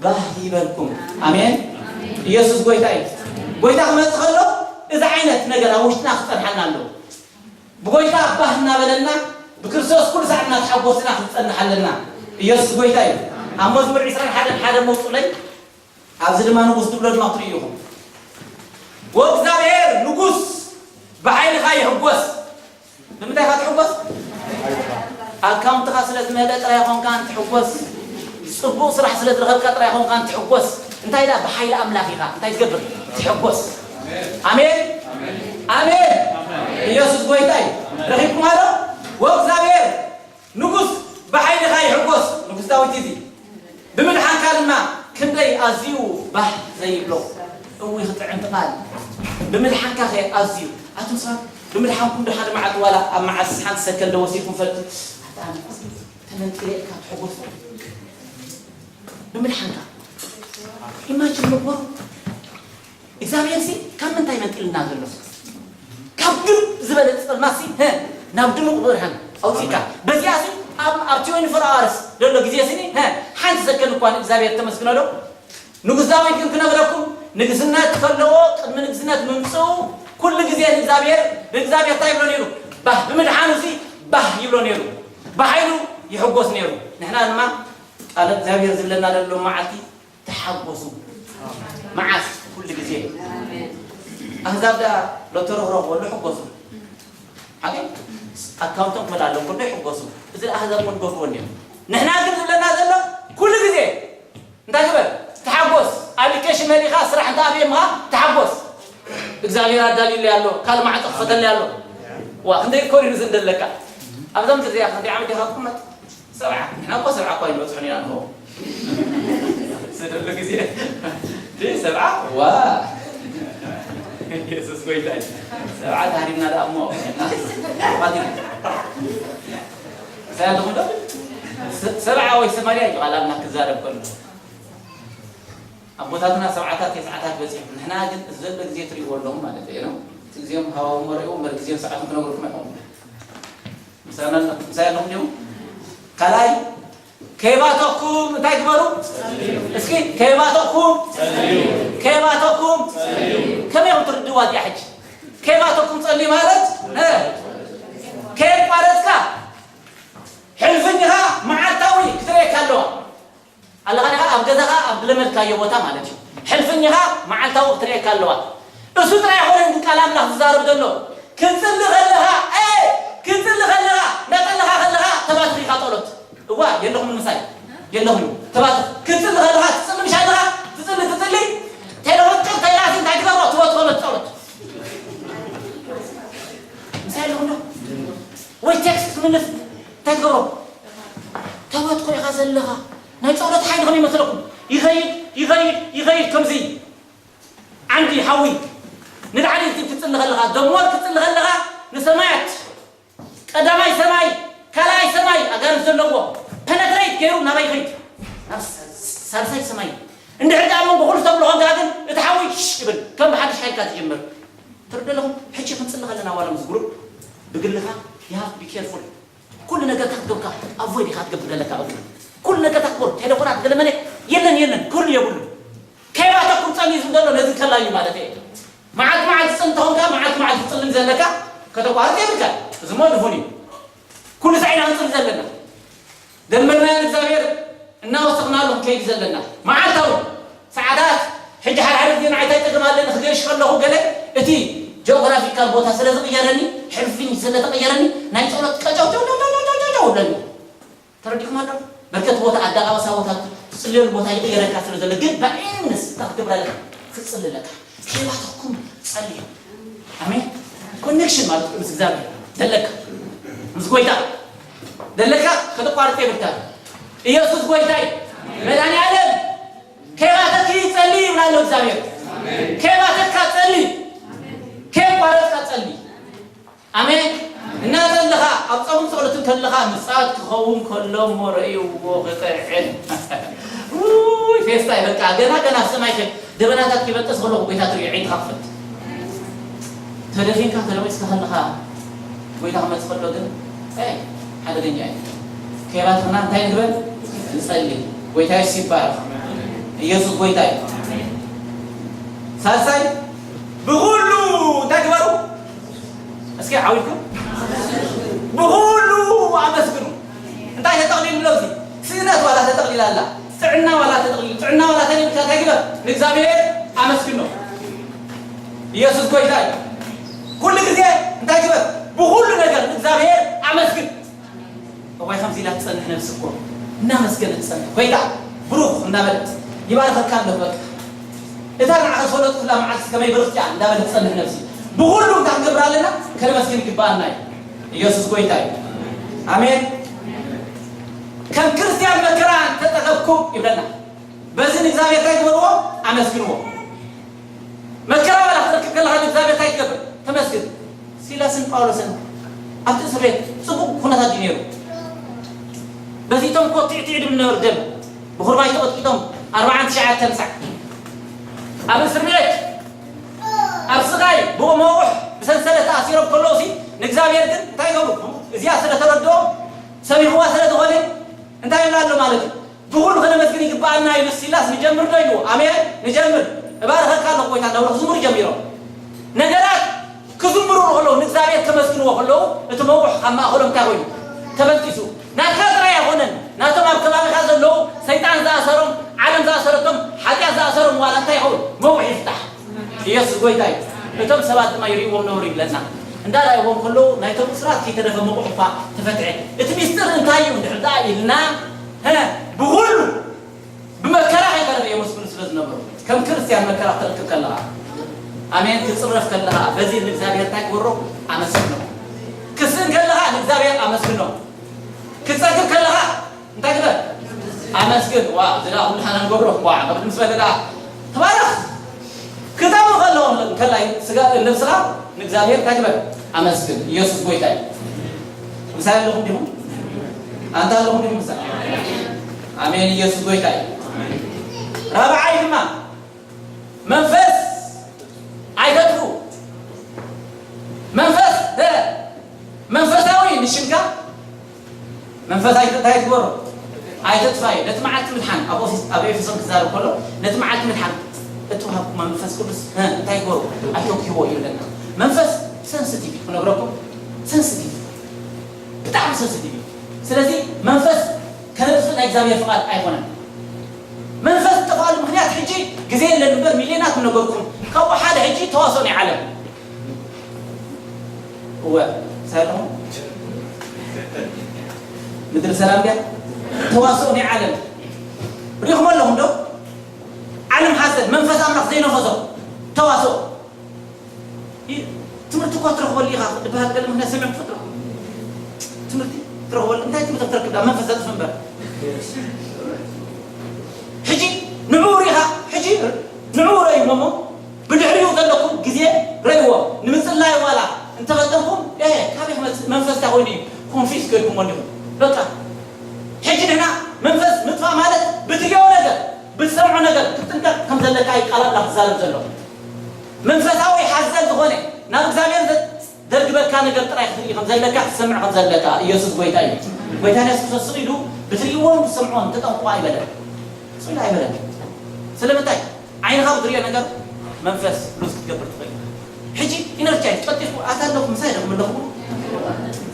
ባህ ይበልኩም። ኣሜን። ኢየሱስ ጎይታ እዩ። ጎይታ ክመጽእ ከሎ እዚ ዓይነት ነገር ኣብ ውሽጥና ክጸንሓና ኣለዎ። ብጎይታ ባህ እናበለና ብክርስቶስ ኩሉ ሳዕ እናተሓጎስና ክንጸንሕ ኣለና። ኢየሱስ ጎይታ እዩ። ኣብ መዝሙር ዕስራን ሓደን ሓደ መውጹለይ፣ ኣብዚ ድማ ንጉስ ዝብሎ ድማ ትርእዩ ኢኹም። ወእግዚኣብሔር ንጉስ ብሓይልኻ ይሕጎስ። ንምንታይ ኢኻ ትሕጎስ? ኣካውንትኻ ስለ ዝመልአ ጥራይ ኣይኮንካን ትሕጎስ። ጽቡቕ ስራሕ ስለ ዝረኸብካ ጥራይ ኣይኮንካን ትሕጎስ። እንታይ ደኣ ብሓይሊ ኣምላኽ ኢኻ እንታይ ትገብር? ትሕጎስ። ኣሜን፣ ኣሜን። ኢየሱስ ጎይታ እዩ። ረኺብኩማ ዶ? ወእግዚኣብሔር ንጉስ ብሓይልኻ ይሕጎስ። ንጉስ ዳዊት እዚ ብምድሓንካ ድማ ክንደይ ኣዝዩ ባህ ዘይብሎ። እዊ ክጥዕምቲ ቃል ብምድሓንካ ከ ኣዝዩ። ኣቱም ሰባት ብምድሓንኩም ዶ ሓደ መዓልቲ ዋላ ኣብ መዓስ ሓንቲ ሰከንድ ወሲድኩም ፈልጥ? ኣታ ኣነ ተመንጢለ ኢልካ ትሕጎስ ብምድሓንካ። ኢማጅን ምግባሩ እግዚኣብሔር ሲ ካብ ምንታይ መንጢልና ዘሎ? ካብ ድም ዝበለ ጸልማት ሲ ናብ ድሙቕ ብርሃን ኣውፅእካ። በዚኣ ሲ ኣብ ኣብ ትዌንቲ ፎር ኣዋርስ ዘሎ ግዜ ስኒ ሓንቲ ሰከንድ እኳ ንእግዚኣብሔር ተመስግኖ ዶ? ንጉስ ዳዊት ግን ክነግረኩም፣ ንግስነት ከለዎ ቅድሚ ንግስነት ምምፅኡ ኩሉ ግዜ ንእግዚኣብሔር ብእግዚኣብሔር እንታይ ይብሎ ነይሩ? ባህ ብምድሓኑ ሲ ባህ ይብሎ ነይሩ። ብሓይሉ ይሕጎስ ነይሩ። ንሕና ድማ ቃል እግዚኣብሔር ዝብለና ዘሎ መዓልቲ ተሓጎሱ። መዓስ? ኩሉ ግዜ። ኣህዛብ ዳ ሎተሪ ክረኽቡ ከሎ ይሕጎሱ። ሓቂ ኣካውንቶም ክመልኣሎም ከሎ ይሕጎሱ። እዚ ኣህዛብ እውን ገብርዎ እንዲዮም። ንሕና ግን ዝብለና ዘሎ ኩሉ ግዜ እንታይ ግበር? ተሓጎስ። ኣፕሊኬሽን መሊኻ ስራሕ እንተ ኣብየምኻ ተሓጎስ። እግዚኣብሔር ኣዳልዩለይ ኣሎ፣ ካልእ ማዕጾ ክፈተለይ ኣሎ። ዋ ክንደይ ኮሪሩ ዝንደለካ ኣብዛ ምድሪ እዚኣ ክንደይ ዓመት ኢኻ ትቕመጥ? ሰብዓ። ንሕና እኮ ሰብዓ እኳ ኣይንበጽሖን ኢና ንኸው። ዝደሎ ግዜ። እንዴ ሰብዓ? ዋ። ኢየሱስ ጎይታ እዩ። ሰብዓ ተሃሪምና ደኣ እሞ። እንታይ ኣለኹም ዶ? ሰብዓ ወይ ሰማንያ እዩ ቃል ኣምላኽ ክዛረብ ከሎ። ኣቦታትና ሰብዓታት ተስዓታት በጺሑ። ንሕና ግን እዚ ዘሎ ግዜ ትርእይዎ ኣለኹም ማለት እዩ ነው። እቲ ግዜም ሃዋዎም ወረእዎ እምበር ግዜም ሰዓቱን ክነግረኩም ኣይኮንኩም። ምሳና ምሳይ ኣለኹም ዲኹም? ካልኣይ ከይባተኩም እንታይ ግበሩ? እስኪ ከይባተኩም ከይባተኩም ከመይ ኢኹም ትርድዋ እዚኣ ሕጂ? ከይባተኩም ጸልዩ ማለት እ፣ ከየቋረጽካ ሕልፍኝኻ መዓልታዊ ክትርእየካ ኣለዋ። ኣለኻ ዲኻ ኣብ ገዛኻ ኣብ ዝለመድካዮ ቦታ ማለት እዩ። ሕልፍኝኻ መዓልታዊ ክትርእየካ ኣለዋ። እሱ ጥራይ ኣይኮነን ግን ቃል ኣምላኽ ዝዛረብ ዘሎ። ክትጽሊ ከለኻ፣ ኤ፣ ክትጽሊ ከለኻ፣ እንዳጸለኻ ከለኻ ተባትኺ ኢኻ ጸሎት። እዋ፣ የለኹምን ምሳይ። የለኹም። ተባትኽ። ክትጽሊ ከለኻ ትጽሊ ምሽ ኣለኻ? ትጽሊ፣ ትጽሊ። ቴሌፎን ጭር ተይላሲ እንታይ ትገብሮ? ትበትኾ በት ጸሎት። ምሳይ ኣለኹም ዶ? ወይ ቴክስት ትምልስ እንታይ ትገብሮ? ተበትኮ ኢኻ ዘለኻ። ናይ ጸሎት ሓይሊ ከመይ ይመስለኩም? ይኸይድ፣ ይኸይድ፣ ይኸይድ ከምዚ ዓንዲ ሓዊ ንላዕሊ ክትጽሊ ከለኻ፣ ደሞር ክትጽሊ ከለኻ ንሰማያት ቀዳማይ ሰማይ፣ ካልኣይ ሰማይ ኣጋንንት ዘለዎ ፐነትሬት ገይሩ ናባይ ይኸይድ? ናብ ሳ-፣ ሳልሳይ ሰማይ። እንድሕር ደኣ መንጎ ኩሉ ተብሎ ኮንካ ግን እቲ ሓዊ ሽሽ ይብል፣ ከም ብሓድሽ ሓይልካ ትጅምር። ትርድእ ኣለኹም? ሕጂ ክንጽሊ ከለና ዋላ ምስ ግሩፕ ብግልኻ you have to be careful። ኩሉ ነገር ክትገብካ ኣቮይድ ኢኻ ትገብር ዘለካ። ኩሉ ነገር ክትገብር ቴሌፎናት ገለመለ የለን የለን ክህሉ የብሉ። ከይባተኩም ጸኒሱ ዘሎ ነዚ ከላዩ ማለት እየ። መዓልቲ መዓልቲ ትጽሊ እንተኾንካ መዓልቲ መዓልቲ ትጽልን ዘለካ ከተቋርጥ የብልካ። እዚ ሞ ድፉን እዩ። ኩሉ ሳዕ ኢና ክንጽሊ ዘለና። ደንበርናዮ እግዚኣብሔር እናወሰኽናሉ ክንከይድ ዘለና። መዓልታዊ ሰዓታት ሕጂ ሓደ ሓደ ግዜ ንዓይ እንታይ ጸገም ኣለኒ ክገይሽ ከለኹ ገለ እቲ ጂኦግራፊካል ቦታ ስለ ዝቕየረኒ ሕልፍኝ ስለ ተቐየረኒ ናይ ጸሎት ቀጨው ጨው ጨው ጨው ጨው ጨው ጨው እብለኒ። ተረዲእኩም ኣሎ? በርከት ቦታ ኣዳቓቕሳ ቦታ ትጽልየሉ ቦታ ይቕየረካ ስለ ዘሎ ግን ብዓይነስ እንታይ ክትገብር ኣለካ? ክትጽሊ ኣለካ። ከይባተኩም ጸልዩ። ኣሜን። ኮኔክሽን ማለት ምስ እግዚኣብሔር ዘለካ ምስ ጎይታ ዘለካ ከተቋርጥ የብልካ። ኢየሱስ ጎይታ እዩ። መድኃኔ ዓለም ከይባተኪ ጸሊ ይብላ ኣሎ እግዚኣብሔር። ከይባተካ ጸሊ፣ ከየቋረጽካ ጸሊ። ኣሜን። እናጸለኻ ኣብ ጾምን ጸሎትን ከለኻ ምጽኣት ክኸውን ከሎ እሞ ረእይዎ ክጥዕም። ውይ ፌስታ እዩ በቃ። ገና ገና ኣብ ሰማይ ከ-፣ ደበናታት ክበጥስ ከለኹ ጎይታ ትርእዮ፣ ዓይንኻ ክፈት። ተደፊንካ ተለዊስካ ከለኻ ጎይታ ክመጽእ ከሎ ግን፣ ኤ፣ ሓደገኛ እዩ። ከይባተኽና እንታይ ንግበር? ንጸሊ። ጎይታ የሱስ ይባረኽ። ኢየሱስ ጎይታ እዩ። ሳልሳይ ብኹሉ እንታይ ግበሩ? እስኪ ዓው ኢልኩም ብኹሉ ኣመስግኑ። እንታይ ተጠቕሊሉ ኣሎ እዚ? ስእነት ዋላ ተጠቕሊላ ኣላ፣ ጥዕና ዋላ ተጠቕሊሉ፣ ጥዕና ዋላ ተሊልካ እንታይ ግበር? ንእግዚኣብሔር ኣመስግኖ። ኢየሱስ ጎይታ እዩ። ኩሉ ግዜ እንታይ ግበር? ብኹሉ ነገር ንእግዚኣብሔር ኣመስግን። እዋይ ከምዚ ኢላ ትጸንሕ ነብሲ እኮ እናመስገነት ትጸንሕ። ጎይታ ብሩኽ እናበለት ይባርኸካ ኣለኹ። በቃ እታ ንዓኻ ዝፈለጥኩላ መዓልቲ ከመይ ብርኽቲ እያ እንዳበለት ትጸንሕ ነፍሲ። ብኹሉ እንታይ ክንገብር ኣለና? ከነመስግን ይግባኣና እዩ። ኢየሱስ ጎይታ እዩ። ኣሜን። ከም ክርስቲያን መከራ እንተጸገብኩም ይብለና። በዚ ንእግዚኣብሔር እንታይ ግበርዎ? ኣመስግንዎ። መከራ ዋላ ክትረክብ ከለኻ ንእግዚኣብሔር እንታይ ትገብር? ተመስግን። ሲላስን ጳውሎስን ኣብቲ እስር ቤት ጽቡቕ ኩነታት ድዩ ነይሩ? በዚቶም እኮ ቲዕቲዕ ድብል ነበሩ ደም። ብኹርባይ ተቐጥቂጦም ኣርባዓን ትሽዓተን ሳዕ ኣብ እስር ቤት ኣብ ስቓይ ብመቑሕ ብሰንሰለት ተኣሲሮም ከለዉ ሲ ንእግዚኣብሔር ግን እንታይ ይገብሩ? እዚኣ ስለ ተረድኦ ሰሚዕዋ ስለ ዝኾነ እንታይ ይብላ ኣሎ ማለት እዩ? ብኹሉ ከነመስግን ይግባኣና ኢሉ ሲላስ ንጀምር ዶ ኢልዎ? ኣሜን ንጀምር። እባርኸካ ኣለኹ ጎይታ እንዳበሉ ክዝምሩ ጀሚሮም። ነገራት ክዝምሩ ከለዉ ንእግዚኣብሔር ከመስግንዎ ከለዉ እቲ መቑሕ ካብ ማእኸሎም እንታይ ኮይኑ? ተበጢሱ። ናትካ ጥራይ ኣይኮነን፣ ናቶም ኣብ ከባቢኻ ዘለዉ ሰይጣን ዝኣሰሮም፣ ዓለም ዝኣሰረቶም፣ ሓጢኣት ዝኣሰሮም ዋላ እንታይ ይኸውን? መቑሕ ይፍታሕ። ኢየሱስ ጎይታ እዩ። እቶም ሰባት ድማ ይርእይዎም ነበሩ ይብለና። እንዳረኣይዎም ከለዉ ናይቶም እሱራት ከይተረፈ መቑሕ እኳ ተፈትሐ። እቲ ሚስጥር እንታይ እዩ እንድሕር ደኣ ኢልና፣ ሀ፣ ብኹሉ ብመከራ ከይተረፈ የመስግኑ ስለ ዝነበሩ። ከም ክርስቲያን መከራ ክትረክብ ከለኻ፣ ኣሜን፣ ትጽረፍ ከለኻ፣ በዚ ንእግዚኣብሔር እንታይ ግበሮ? ኣመስግኖ። ክትስእን ከለኻ ንእግዚኣብሔር ኣመስግኖ። ክትጸግብ ከለኻ እንታይ ግበር? ኣመስግን። ዋ፣ እዚ ደኣ ኩሉ ሓና ንገብሮ። ዋ፣ ቅድም ዝበለ ደኣ ተባረኽ። ክጠሙ ከለዎም ከላይ ስጋ ነብስኻ ንእግዚኣብሔር እንታይ ግበር? ኣመስግን። ኢየሱስ ጎይታ እዩ። ምሳሌ ኣለኹም ዲኹም? ኣንታ ኣለኹም ዲኹም? ምሳ ኣሜን። ኢየሱስ ጎይታ እዩ። ራብዓይ ድማ መንፈስ ኣይተጥፉ። መንፈስ እ፣ መንፈሳዊ ንሽምካ መንፈስ ኣይተ-፣ እንታይ ትግበሮ? ኣይተጥፋዩ። ነቲ መዓልቲ ምድሓን ኣብ ኦፊስ-፣ ኣብ ኤፌሶን ክዛረብ ከሎ ነቲ መዓልቲ ምድሓን እትወሃብኩም መንፈስ ቅዱስ እ፣ እንታይ ግበሩ? ኣይተውክይዎ ይብለና። መንፈስ ሰንስቲቭ እዩ ክነግረኩም። ሰንስቲቭ። ብጣዕሚ ሰንስቲቭ እዩ። ስለዚ መንፈስ ከነጥፍእ ናይ እግዚኣብሔር ፍቓድ ኣይኮነን። መንፈስ ዝጠፍኣሉ ምኽንያት ሕጂ ግዜ የለን እምበር ሚልዮናት ምነገርኩም። ካብኡ ሓደ ሕጂ ተዋስኦ ናይ ዓለም። እወ፣ ሳይኹም ምድሪ ሰላም ድያ? ተዋስኦ ናይ ዓለም። ሪኹም ኣለኹም ዶ? ዓለም ሓዘን፣ መንፈስ ኣምላኽ ዘይነፈሶ ተዋስኦ። ይ-፣ ትምህርቲ እኳ ትረኽበሉ ኢኻ ዝበሃል ገለ ምኽንያት ሰሚዕኩም ትፈልጡ ዶ? ትምህርቲ ትረኽበሉ፣ እንታይ ትምህርቲ ክትረክብ ዳ? መንፈስ ዘጥፍእ እምበር። ሕጂ ንዕኡ ርኢኻ፣ ሕጂ ንዕኡ ረእይዎ እሞ ብድሕሪኡ ዘለኩም ግዜ ረእይዎ። ንምጽላይ ዋላ እንተፈተንኩም፣ ኤ፣ ካበይ ክመጽእ? መንፈስ እንታይ ኮይኑ እዩ? ኮንፊዝ ኮይንኩሞ እንዲኹም። በቃ። ሕጂ ንሕና መንፈስ ምጥፋእ ማለት ብትሪኦ ነገር ብትሰምዖ ነገር ክትጥንቀቕ ከም ዘለካ እዩ ቃል ኣምላኽ ዝዛረብ ዘሎ። መንፈሳዊ ሓዘል ዝኾነ ናብ እግዚኣብሔር ዘ-፣ ዘርግበካ ነገር ጥራይ ክትርኢ ከም ዘለካ ክትሰምዕ ከም ዘለካ ኢየሱስ ጎይታ እዩ። ጎይታ ኢየሱስ ክርስቶስ ስቕ ኢሉ ብትርእይዎን ብትሰምዖን ተጠንቅቑ ኣይበለን። ስቕ ኢሉ ኣይበለን። ስለምንታይ? ዓይንኻ ብትሪኦ ነገር መንፈስ ሉዝ ክትገብር ትኽእል። ሕጂ ኢነርጂ ቀልጢፍኩ ኣታ ኣለኹ ምሳይ ደኹም ኣለኹ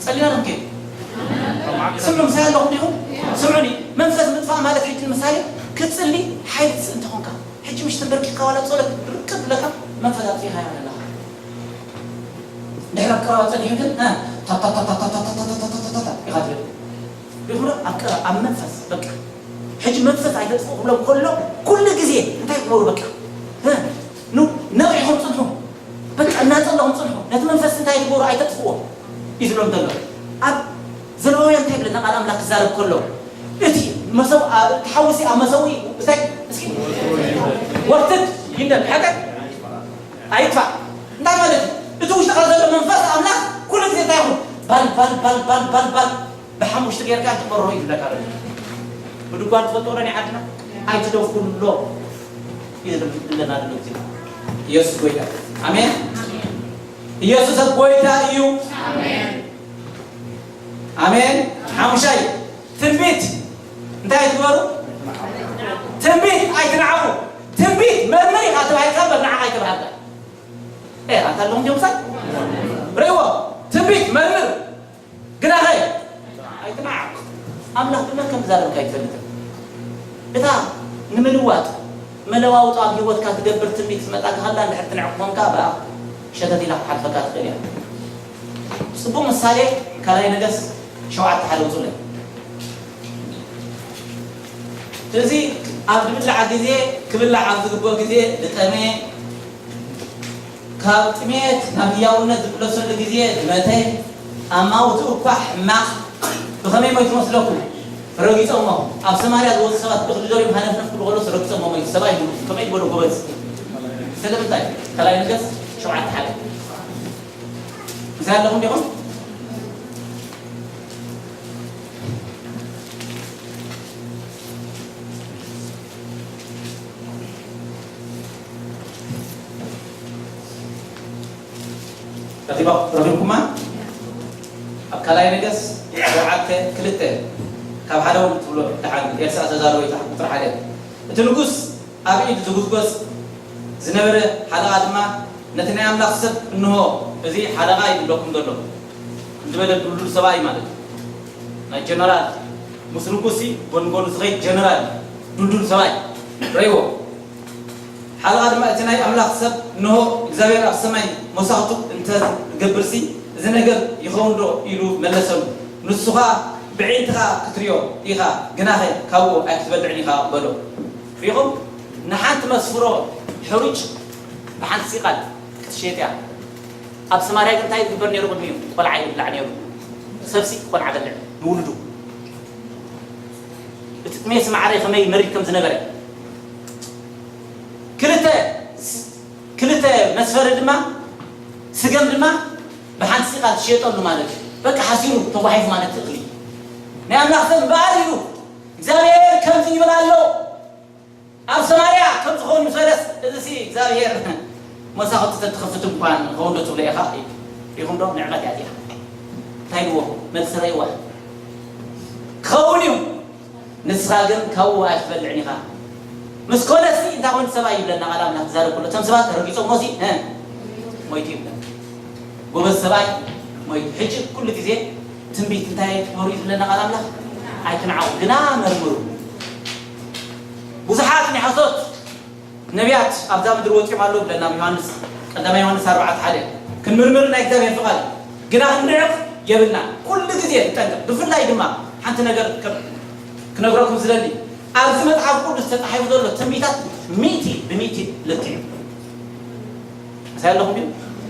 ጸሊና ደም ከይዱ ስምዑ ምሳይ ኣለኹ ዲኹም ስምዑኒ። መንፈስ ምጥፋእ ማለት ሕጂ ንምሳሌ ክትጽሊ ሓይሊ ትስእ እንተኾንካ ሕጂ ምሽ ተንበርኪካ ዋላ ጸሎት ርቅብ ብለካ መንፈስ ኣጥፊኻ ኣለኻ። ድሕሪ ኣብ ቀረባ ጸኒሑ ግን እ፣ ታታታታታታታታታታታ ኢኻ ትብል። ይኹን ኣብ ቀረባ ኣብ መንፈስ በቃ ሕጂ መንፈስ ኣይተጥፍኡ ክብሎም ከሎ ኩሉ ግዜ እንታይ ክበሩ በቃ እ፣ ኑ ነቒሕኹም ጽንሑ። በቃ እናጸለኹም ጽንሑ። ነቲ መንፈስ እንታይ ትገብሩ? ኣይተጥፍዎ እዩ ዝብሎም ዘሎ። ኣብ ዘለዋውያን እንታይ ይብለና ቃል ኣምላኽ ክዛረብ ከሎ እቲ መሰው-፣ ኣ-፣ እቲ ሓዊ ሲ ኣብ መሰውኢ እንታይ እስኪ ወርትድ ይንደድ ሓቀ ኣይጥፋእ። እንታይ ማለት እዩ? እቲ ውሽጥኻ ዘሎ መንፈስ ኣምላኽ ኩሉ ግዜ እንታይ ይኹን? ባል፣ ባል፣ ባል፣ ባል፣ ባል፣ ባል። ብሓሙሽተ ጌርካ ትመርሮ እዩ ዝብለካ ዘሎ። ብድጓ ትፈልጥዎ ዶ ናይ ዓድና? ኣይትደፍርሎ እዩ ዝብለና ዘሎ ግዜ። ኢየሱስ ጎይታ። ኣሜን። ኢየሱስ ጎይታ እዩ። ኣሜን። ሓሙሻይ ትንቢት እንታይ ትግበሩ? ትንቢት ኣይትንዓቑ። ትንቢት መርምር ኢኻ ተባሂልካ እምበር ንዓኻ ኣይተባሃልካ። ኤ፣ ኣታ ኣለኹም ዲኹም ሳይ? ርእይዎ። ትንቢት መርምር። ግናኸ ኣይትንዓቕ። ኣምላኽ ብመን ከም ዝዛረብካ ኣይትፈልጥን። እታ ንምልዋጥ መለዋውጦ ኣብ ህይወትካ ትገብር ትንቢት ትመጻካ ከላ እንድሕር ትንዕቕ ኮንካ ብኣ ሸተት ኢላ ክትሓልፈካ ትኽእል እያ። ጽቡቕ ምሳሌ ካልኣይ ነገስት ሸውዓተ ሓደ ውጹለይ። እዚ ኣብ ዝብላዕ ግዜ፣ ክብላዕ ኣብ ዝግብኦ ግዜ ዝጠመየ፣ ካብ ጥሜት ናብ ህያውነት ዝምለሰሉ ግዜ ዝመተ፣ ኣማውትኡ እኳ ሕማቕ። ብኸመይ ሞይቱ መስለኩም? ረጊጾሞ። ኣብ ሰማርያ ዝወጹ ሰባት ብእኽሊ ደልዮም ሃነፍነፍ ክብሉ ከለውስ ረጊጾሞ ሞይቱ። ሰብኣይ ይብሉ፣ ከመይ ዝበሉ ጎበዝ። ስለምንታይ? ካልኣይ ነገስት ሸውዓተ ሓደ። ምሳይ ኣለኹም ዲኹም? ረኺባ-፣ ረኺብኩማ? ኣብ ካልኣይ ነገስት ሸውዓተ ክልተ፣ ካብ ሓደ እውን ትብሎ ደሓን ኤልሳዕ ተዛረቦ ይታ ቁጽሪ ሓደ። እቲ ንጉስ ኣብ ኢድ ዝጉዝጎዝ ዝነበረ ሓለቓ ድማ ነቲ ናይ ኣምላኽ ሰብ፣ "እንሆ፣ እዚ ሓለቓ እዩ ዝብለኩም ዘሎ" ዝበለ ድልዱል ሰብኣይ ማለት እዩ። ናይ ጀነራል፣ ምስ ንጉሲ ጎን ጎን ዝኸይድ ጀነራል፣ ድልዱል ሰብኣይ ረይዎ። ሓለቓ ድማ እቲ ናይ ኣምላኽ ሰብ፣ "እንሆ፣ እግዚኣብሔር ኣብ ሰማይ መሳኹቱ እንተ ዝገብርሲ፣ እዚ ነገር ይኸውን ዶ?" ኢሉ መለሰሉ። ንሱ ኸኣ፣ "ብዒንትኻ ክትሪኦ ኢኻ፣ ግናኸ ካብኡ ኣይክትበልዕን ኢኻ" በሎ። ሪኹም፣ ንሓንቲ መስፍሮ ሕሩጭ ብሓንቲ ሲቓል ክትሸየጥ እያ። ኣብ ሰማርያ ግን እንታይ ዝግበር ነይሩ? ቅድሚኡ ቆልዓ ይብላዕ ነይሩ። ሰብሲ ቆልዓ በልዕ ንውሉዱ። እቲ ጥሜስ ማዕረ ከመይ መሪር ከም ዝነበረ። ክልተ፣ ክልተ መስፈሪ ድማ፣ ስገም ድማ ብሓንቲ ሲቓል ትሸየጠሉ ማለት እዩ። በቃ ሓሲሩ ተጓሒፉ ማለት እኽሊ። ናይ ኣምላኽ ሰብ እምበኣር ኢሉ እግዚኣብሔር ከምዚ ይብል ኣሎ። ኣብ ሰማርያ ከም ዝኾኑ ሰለስ፣ እዚ ሲ እግዚኣብሔር መሳኹቲ ተትኸፍት እንኳን ክኸውን ዶ ትብሎ ኢኻ? ኢኹም ዶ? ንዕቀት እያ እዚኣ። እንታይ ኢልዎ? መልሲ ረእይዋ። ክኸውን እዩ። ንስኻ ግን ካብኡ ኣይትበልዕን ኢኻ። ምስ ኮነሲ እንታይ ኮይኑ ሰብኣይ ይብለና ቃል ኣምላኽ ዝዛረብ ከሎ፣ እቶም ሰባት ረጊጾሞ ሲ፣ እ፣ ሞይቱ ይብለና። ጎበዝ ሰብኣይ ሞይቱ። ሕጂ ኩሉ ግዜ ትንቢት እንታይ ትምህሩ እዩ ዝብለና ቃል ኣምላኽ? ኣይትንዓቑ፣ ግና መርምሩ። ብዙሓት ናይ ሓሶት ነቢያት ኣብዛ ምድሪ ወጺኦም ኣለዉ ብለና ኣብ ዮሃንስ፣ ቀዳማይ ዮሃንስ ኣርባዕተ ሓደ። ክንምርምር ናይ እግዚኣብሔር ፍቓድ እዩ። ግና ክንንዕቕ የብልና። ኩሉ ግዜ ንጠንቀቕ። ብፍላይ ድማ ሓንቲ ነገር ክነግረኩም ዝደሊ፣ ኣብዚ መጽሓፍ ቅዱስ ተጻሒፉ ዘሎ ትንቢታት ሚእቲ ብሚእቲ ልክዕ እዩ። ምሳይ ኣለኹም ድዩ?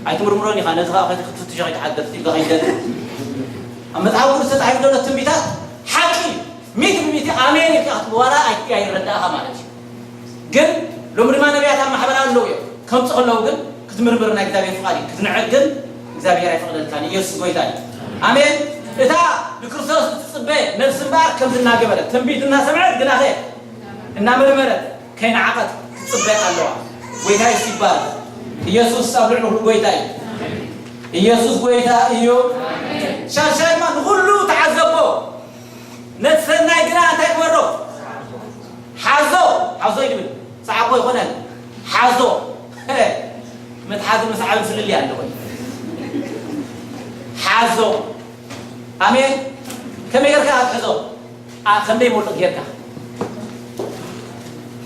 ኣይትምርምሮን ኢኻ፣ ነዚ ኸዓ ከይትፍትሾ ከይትሓድር ኢልካ ከይትደሊ። ኣብ መጽሓፍ ቅዱስ ተጻሒፉ ዘሎ ትንቢታት ሓቂ እዩ። ሚእቲ ብሚእቲ ኣሜን ኢልካ ክትብዋላ ኣይ-፣ ኣይረዳእኻ ማለት እዩ። ግን ሎሚ ድማ ነቢያት ኣብ ማሕበር ኣለዉ እዮም። ከምጽ ከለዉ ግን ክትምርምር ናይ እግዚኣብሔር ፍቓድ እዩ። ክትንዕቅ ግን እግዚኣብሔር ኣይፈቕደልካን። ኢየሱስ ጎይታ እዩ። ኣሜን። እታ ንክርስቶስ እትጽበ ነፍሲ እምበኣር ከምዚ እናገበረት ትንቢት እናሰምዐት ግናኸ እናመርመረት ከይነዓቐት ትጽበ ኣለዋ። ጎይታ የሱስ ይባረክ። ኢየሱስ ኣብ ልዕሊ ኩሉ ጎይታ እዩ። ኢየሱስ ጎይታ እዩ። ሻሻይማ ንኹሉ ተዓዘቦ። ነቲ ሰናይ ግና እንታይ ግበሮ? ሓዞ። ሓዞ ይብል። ሰዓቦ ይኾነን። ሓዞ። ምትሓዝ ምስዓብ ፍልልይ ኣለዎ። ሓዞ። ኣሜን። ከመይ ጌርካ ክትሕዞ? ኣ-፣ ከም ደይመልጥ ጌርካ።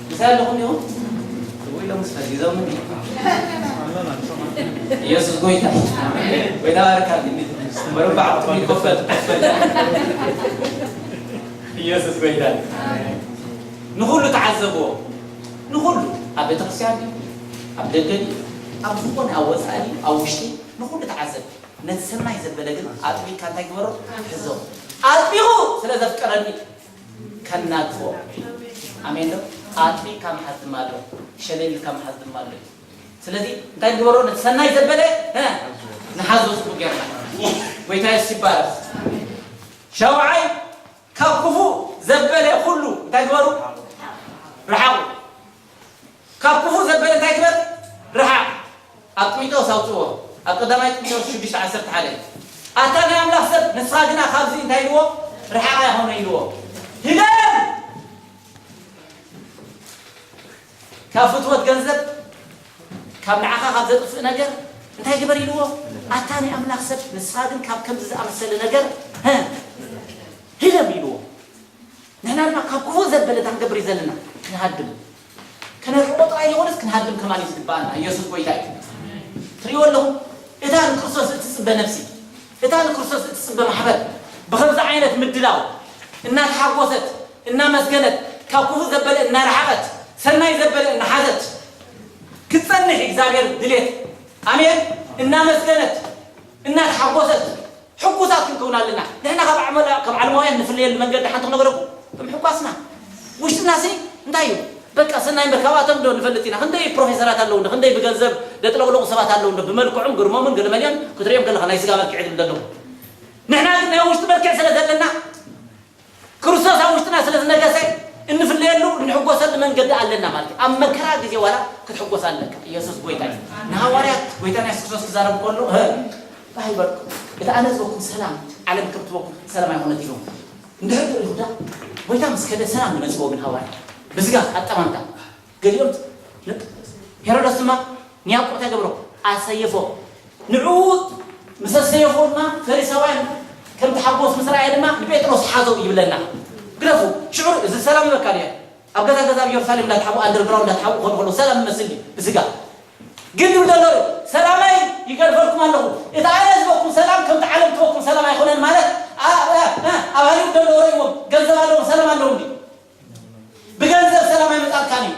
ምሳይ ኣለኹም ኢኹም? ወይ ኢሎምስ ፈዚዞምኒ። ኢየሱስ ጎይታ። ጎይታ ባርካ። መረባዕ ቁጥሪ ይኸፈል፣ ይኸፈል። ኢየሱስ ጎይታ። ንኹሉ ተዓዘብዎ። ንኹሉ፣ ኣብ ቤተክርስትያን ድዩ፣ ኣብ ደገ ድዩ፣ ኣብ ዝኾነ፣ ኣብ ወጻኢ ድዩ፣ ኣብ ውሽጢ፣ ንኹሉ ተዓዘብ። ነቲ ሰናይ ዘበለ ግን ኣጥቢቅካ እንታይ ግበሮ? ሕዞ። ኣጥቢቑ ስለ ዘፍቀረኒ ከናግፎ። ኣሜን ዶ? ኣጥቢቅካ ምሓዝ ድማ ኣሎ። ሸለል ኢልካ ምሓዝ ድማ ኣሎ። ስለዚ እንታይ ግበሮ? ነቲ ሰናይ ዘበለ፣ እ፣ ንሓዞ ጽቡቅ ጌርና። ጎይታ የሱስ ይባረክ። ሻውዓይ፣ ካብ ክፉእ ዘበለ ኩሉ እንታይ ግበሩ? ርሓቑ። ካብ ክፉእ ዘበለ እንታይ ግበር? ርሓቕ። ኣብ ጢሞቴዎስ ኣውጽዎ። ኣብ ቀዳማይ ጢሞቴዎስ ሽዱሽተ ዓሰርተ ሓደ። ኣታ ናይ ኣምላኽ ሰብ፣ ንስኻ ግና ካብዚ እንታይ ኢልዎ? ርሓቕ ኣይኾነ ኢልዎ። ህደም! ካብ ፍትወት ገንዘብ፣ ካብ ንዓኻ ካብ ዘጥፍእ ነገር እንታይ ግበር ኢልዎ? ኣታ ናይ ኣምላኽ ሰብ፣ ንስኻ ግን ካብ ከምዚ ዝኣመሰለ ነገር፣ ሀ፣ ህደም ኢልዎ። ንሕና ድማ ካብ ክፉእ ዘበለ እንታይ ክንገብር እዩ ዘለና? ክንሃድም። ከነርሕቆ ጥራይ ዘይኮነስ ክንሃድም ከማን እዩ ዝግባኣና። ኢየሱስ ጎይታ እዩ። ትርእይዎ ኣለኹም? እታ ንክርስቶስ እትጽበ ነፍሲ፣ እታ ንክርስቶስ እትጽበ ማሕበር፣ ብኸምዚ ዓይነት ምድላው እናተሓጎሰት፣ እናመስገነት፣ ካብ ክፉእ ዘበለ እናረሓቐት፣ ሰናይ ዘበለ እናሓዘት ክትጸንሕ እግዚኣብሔር ድሌት። ኣሜን። እናመስገነት፣ እናተሓጎሰት፣ ሕጉሳት ክንከውን ኣለና። ንሕና ካብ ዓመላ-፣ ካብ ዓለማውያን ንፍለየሉ መንገዲ ሓንቲ ክነገረኩም፣ ምሕጓስና። ውሽጥና ሲ እንታይ እዩ? በቃ ሰናይ እምበር ካብኣቶም ዶ ንፈልጥ ኢና? ክንደይ ፕሮፌሰራት ኣለዉ፣ ክንደይ ብገንዘብ ደጥለቕለቑ ሰባት ኣለዉ፣ ብመልክዖም ግርሞምን ገለመልዮን ክትሪኦም ከለኻ ናይ ስጋ መልክዕ ዝብል ዘለዉ። ንሕና ግን ናይ ውሽጢ መልክዕ ስለ ዘለና፣ ክርስቶስ ኣብ ውሽጥና ስለ ዝነገሰ፣ እንፍለየሉ፣ እንሕጎሰሉ መንገዲ ኣለና ማለት እዩ። ኣብ መከራ ግዜ ዋላ ክትሕጎስ ኣለካ። ኢየሱስ ጎይታ እዩ። ንሃዋርያት ጎይታና የሱስ ክርስቶስ ክዛረብ ከሎ፣ "እ፣ ባህ ይበልኩም። እቲ ኣነ ዝበኩም ሰላም፣ ዓለም ከም ትበኩም ሰላም ኣይኮነት" ኢሎም። እንድሕር ይሁዳ ጎይታ ምስ ከደ ሰላም ንመጽዎ ግን ሃዋርያ ብስጋ ኣጠማምታ። ገሊኦም ን-፣ ሄሮደስ ድማ ንያዕቆብ እንታይ ገብሮ? ኣሰየፎ። ንዕኡ ምስ ኣሰየፎ ድማ ፈሪሳውያን ከም ተሓጎስ ምስ ረኣየ ድማ ንጴጥሮስ ሓዞ ይብለና። ግደፉ፣ ሽዑ እዚ ሰላም ይበካ ድየ? ኣብ ገዛ ገዛ ኣብ ኢየሩሳሌም እንዳተሓቡ፣ ኣንደርግራውንድ እንዳተሓቡ ክኾኑ ከለዉ ሰላም ይመስል ድዩ? ብስጋ። ግን ዝብል ዘሎ ሰላመይ ይገድፈልኩም ኣለኹ። እቲ ኣነ ዝበኩም ሰላም ከምቲ ዓለም ትበኩም ሰላም ኣይኮነን ማለት ኣ-፣ ኣ-፣ ኣ-፣ ኣብ ሃሊውድ ዘለዉ ረእይዎም ገንዘብ ኣለዎም ሰላም ኣለዎም ድዩ? ብገንዘብ ሰላም ኣይመጻልካን እዩ።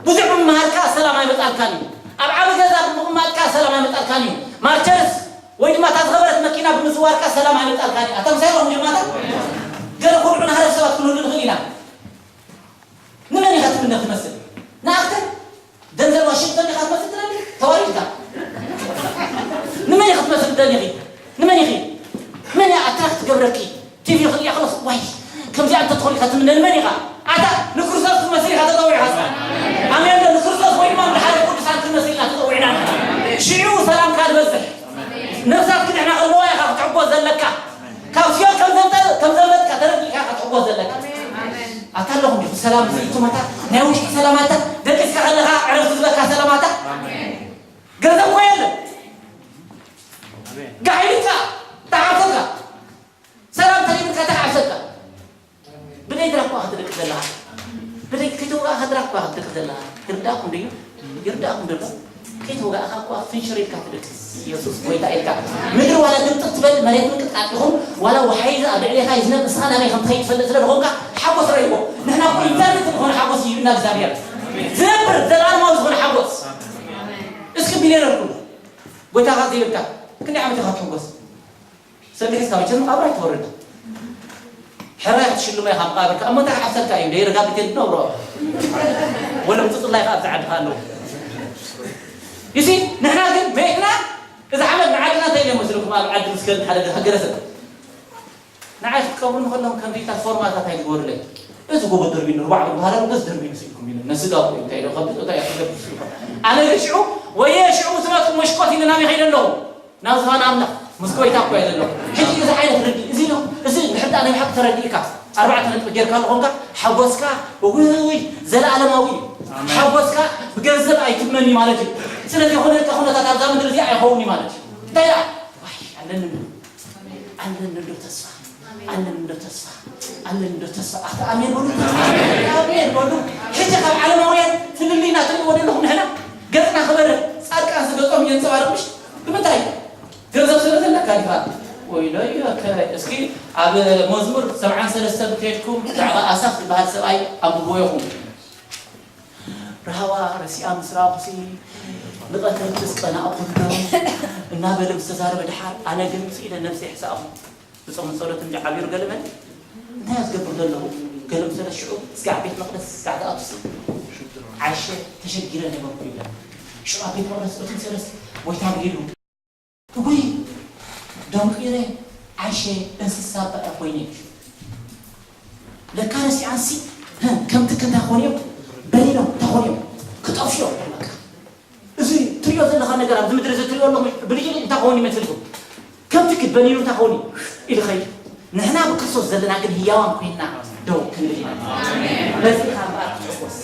ብዙሕ ብምምሃርካ ሰላም ኣይመጻልካን እዩ። ኣብ ዓቢ ገዛ ብምቕማጥካ ሰላም ኣይመጻልካን እዩ። ማርቸርስ ወይ ድማ እታ ዝኸበረት መኪና ብምዝዋርካ ሰላም ኣይመጻልካን እዩ። ኣታ ምሳይ ዲኹም ጀማታ? ገለ ኮድዑ ናህረፍ ሰባት ክንህሉ ንኽእል ኢና። ንመን ኢኻ ትምነ ክትመስል? ንኣክተር ደንዘል ዋሽንግተን ኢኻ ትመስል ትደሊ? ተዋሪድካ። ንመን ኢኻ ትመስል ትደሊ ኢኺ? ንመን ኢኺ? መን እያ ኣትራክት ትገብረኪ? ቲቪ ክርእያ ከለስ፣ ዋይ፣ ከምዚኣ እንተትኾን ኢኻ ትምነ። ንመን ኢኻ? ኣታ ንክርስቶስ ክትመስል ኢኻ ተጸዊዕካ። ኣሜን ዶ? ንክርስቶስ ወይ ድማ ንሓደ ቅዱሳን ክትመስል ኢና ተጸዊዕና። ሽዑ ሰላምካ ዝበዝሕ። ነፍሳት ክድሕና ከለዋ ኢኻ ክትሕጎስ ዘለካ። ካብ ሲኦል ከም ዘምጠ-፣ ከም ዘምለጥካ ተረዲእካ ኢኻ ክትሕጎስ ዘለካ። ኣታ ኣለኹም ዲኹም ሰላም ዝእቱም ኣታ፣ ናይ ውሽጢ ሰላም ኣታ፣ ደቂስካ ከለኻ ዕረፍቲ ዝበካ ሰላም ኣታ። ገንዘብ እኮ የለን። ጋሕ ኢልካ፣ ተዓብሰካ። ሰላም ተሪብካ ተዓብሰካ። ብደይ ድራኳ ክትደቅስ ዘለኻ። ብደይ ከይተወጋእካ ድራኳ ክትደቅስ ዘለኻ። ይርዳእኩም ድዩ? ይርዳእኩም ዶ? ከይተወጋእካ እኳ ፍንሽር ኢልካ ትደቅስ። ኢየሱስ ጎይታ ኢልካ። ምድሪ ዋላ ግምጥጥ ትበል፣ መሬት ምንቅጥቃጥ ይኹን፣ ዋላ ወሓይዚ ኣብ ልዕሌኻ ይዝነብ፣ ንስኻ ናበይ ከም ትኸይድ ትፈልጥ ስለ ዝኾንካ፣ ሓጎስ ረእይዎ። ንሕና እኮ ኢተርኒቲ ዝኾነ ሓጎስ ይህብና እግዚኣብሔር። ዝነብር ዘላለማዊ ዝኾነ ሓጎስ። እስኪ ቢልዮነር ኩን። ጎይታኻ ዘይብልካ፣ ክንደይ ዓመት ኢኻ ትሕጎስ? ሰንዲ ሒዝካ መቸም መቓብር ኣይትወርድ። ሕራይ ክትሽልሞ ኢኻ መቓብርካ። እሞ እንታይ ክሓፍሰልካ እዩ? ደይ ረጋቢት የድኖ ብሮ። ወለ ምጽጽላይ ከኣ ኣብዚ ዓድኻ ኣለዉ። ይሲ፣ ንሕና ግን ቤትና፣ እዚ ዓመት ንዓድና እንታይ ኢለ መስለኩም? ኣብ ዓዲ ምስ ከድ ሓደ ሃገረ ሰብ። ንዓይ ክትቀብሩኒ ከለኹም ከምዚታት ፎርማታት ኣይትግበሩለይ። እዚ ጎቦ ደርቢኑ፣ ርባዕ ብባህላዊ ገዝ ደርቢኑ ስኢልኩም ኢሉ። ነስጋ እኮ እዩ፣ እንታይ ኢለ ከብድ፣ እንታይ እየ ክገብር ስኢልኩም? ኣነ ግን ሽዑ፣ ወየ ሽዑ ምስ መጡ መሽኮት ኢለ ናበይ ከይደ ኣለኹ? ናብ ዝኾነ ኣምላኽ ምስ ጎይታ እኮ እየ ዘለኹ። ሕጂ እዚ ዓይነት ርድእ፣ እዚ ነው፣ እዚ እንድሕር ደኣ ናይ ብሓቂ ተረዲእካ፣ ኣርባዕተ ነጥቢ ጌርካ ኣለኹምካ፣ ሓጎስካ፣ ውይ፣ ዘለኣለማዊ እዩ። ኣሜን። ሓጎስካ ብገንዘብ ኣይትመን እዩ ማለት እዩ። ስለዚ ይኹነልካ ኩነታት ኣብዛ ምድሪ እዚኣ ኣይኸውን እዩ ማለት እዩ። እንታይ ደኣ? ዋይ፣ ኣለኒ እንዶ፣ ኣለኒ እንዶ ተስፋ፣ ኣለኒ እንዶ ተስፋ፣ ኣለኒ እንዶ ተስፋ። ኣታ ኣሜን በሉ። ኣሜን በሉ። ሕጂ ካብ ዓለማውያን ፍልልይና ትርእይዎ ዘለኹም ንሕና ገጽና ክበርህ፣ ጻድቃን ዝገጾም የንጸባርቕ ምሽ? ብምንታይ? ገንዘብ ስለ ዘለካ ዲኻ? ወይለዮ፣ ከ-፣ እስኪ ኣብ መዝሙር ሰብዓን ሰለስተን ከይድኩም ብዛዕባ ኣሳፍ ዝበሃል ሰብኣይ ኣንብብዎ ኢኹም። ራህዋ ረሲኣ ምስ ረኣኹሲ፣ ንቐትሪ ምስ ቀናእኩ፣ እናበለ ምስ ተዛረበ ደሓር፣ ኣነ ግን ምስ ኢለ ነብሰይ ሕሳእኹ። ብጾምን ጸሎትን እንዲ ዓቢሩ ገለመን፣ እንታይ እየ ዝገብር ዘለኹ? ገለ ምስ በለ ሽዑ፣ እስኪ ኣብ ቤት መቕደስ እስካዕ ዝኣቱሲ፣ ዓሸ ተሸጊረ ነበርኩ ይብለን። ሽዑ ኣብ ቤት መቕደስ እቱ ምስ በለስ፣ ጎይታ ብኢሉ፣ እጉይ፣ ደንቂረ፣ ዓሸ እንስሳ በኣ ኮይነ። ለካ ረሲዓንሲ፣ ከምቲ ክንታ ኾንዮም፣ በሊሎም፣ እንታ ኾንዮም፣ ክጠፍዮም፣ በቃ። እዚ ትሪኦ ዘለኻ ነገር፣ ኣብዚ ምድሪ እዚ ትሪኦ ኣለኹም፣ ብልጭልጭ እንታይ ክኸውን ይመስልኩም? ከምቲ ክበኒኑ እንታይ ክኸውን ኢሉ ኸይዱ። ንሕና ብክርስቶስ ዘለና ግን ህያዋን ኮይንና ደው ክንብል ኢና። በዚ ኢኻ እምበኣር ክትሕጎስ።